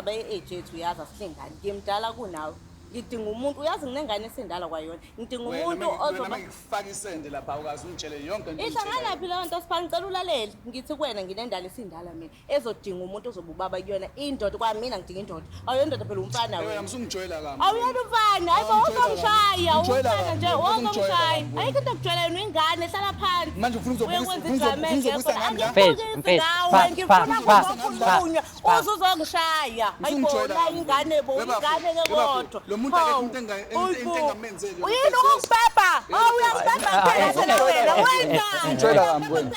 Indaba ye-age yethu uyazi asilingani. Ngimdala kunawe. Ngidinga umuntu, uyazi nginengane esindala kwayona. Ngidinga umuntu ozoba ngikufaka isende lapha ukaze ungitshele yonke into. Ihlanganaphi leyo nto Sipha ngicela ulalele. Ngithi kuwena nginendala esindala mina ezodinga umuntu ozoba ubaba kuyona indoda kwamina ngidinga indoda. Awuyona indoda phela umfana wena. Wena usungijwayela kabi. Awuyona umfana, hayibo uzongishaya, umfana nje uzongishaya. Ayikho into ekujwayela yona ingane hlala phansi. Manje ufuna uzobuyisa uzobuyisa ngami la. Mfethu, mfethu, Ngifuna ukukhulunywa uze uzongishaya. Hayibo la ingane bo, ingane ke kodwa. Lo muntu akekho umuntu into engamenzeli. Uyini ukubhebha? Awu uyangibhebha phela phela wena. Wenzani? Ngijwayela kabi wena.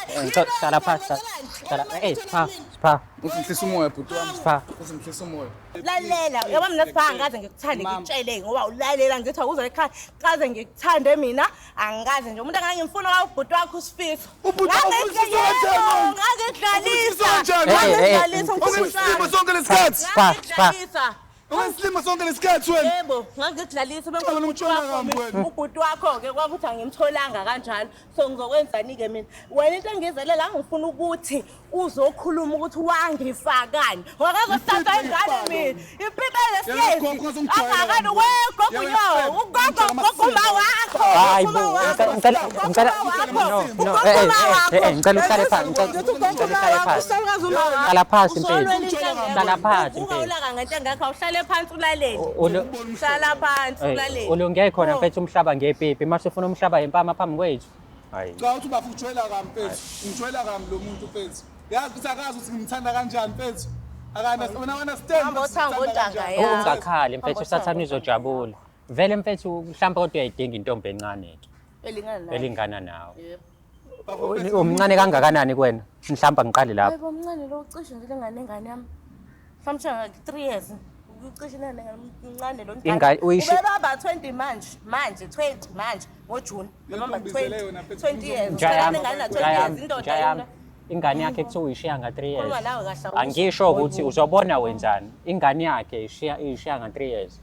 Hlala phansi, hlala. Eh, Spha, Spha. Uzingihlisa umoya bhuti wami. Spha. Uzingihlisa umoya. Lalela, yabo mina Spha angikaze ngikuthande ngikutshele ngoba ulalela ngithi awuze ekhaya. Kaze ngikuthande mina, angikaze nje umuntu angangimfuna wa ubhuti wakho uSifiso. Ubhuti wakho uSifiso kanjani? Ngangikudlalisa. Ngangikudlalisa. Ungisilima sonke lesikhathi. Spha, Spha. Ngangikudlalisa. Ungisilima sonke lesikhathi wena. Yebo, ngangikudlalisa Cha, wena ungitshela kabi wena. ubhuti wakho ke kwakuthi angimtholanga kanjalo. So ngizokwenzani ke mina? Wena into engizelela ngifuna ukuthi uzokhuluma ukuthi wangifakani. Wakazothatha ingane mina. Impilo lesihlezi. Angakani wegogo yo. Ugogo gogo uma wakho. Hayi bo, ngicela ngicela no no eh eh eh ngicela uhlale phansi, ngicela uhlale phansi. Hlala phansi mfethu. Hlala phansi mfethu. Ungawulaka ngento engakho awuhlale phansi ulalele. Hlala phansi ulalele. Ulunge khona mfethu umhlaba ngepipi, mase ufuna umhlaba yempama phambi kwethu. Hayi. Cha uthi ubafo ujwayela kabi mfethu. Ungijwayela kabi lo muntu mfethu. Yazi ukuthi akazi ukuthi ngimthanda kanjani mfethu. Akana wena understand. Hamba othango ontanga yakho. Ungakhali mfethu sathane uzojabula. Vele mfethu mhlawumbe kodwa uyayidinga intombi encane ke Elingana nawe. elingana nawe. Yebo. Umncane kangakanani kuwena? Mhlawumbe ngiqale lapho. Hayibo mncane lo ucishe nje lengane engane yami. Mhlawumbe nje 3 years. Ucishe lengane mncane lo Ubebamba 20 manje, manje 20 manje ngoJune. Ubebamba 20. 20 years. Njayami, Ingane na 20 years njayami, indoda njayami. yona. Ingane yakhe kuthiwa uyishiya nga 3 years. Khuluma nawe kahle, awusho. Angisho ukuthi uzobona wenzani. Ingane yakhe ishiya ishiya nga 3 years.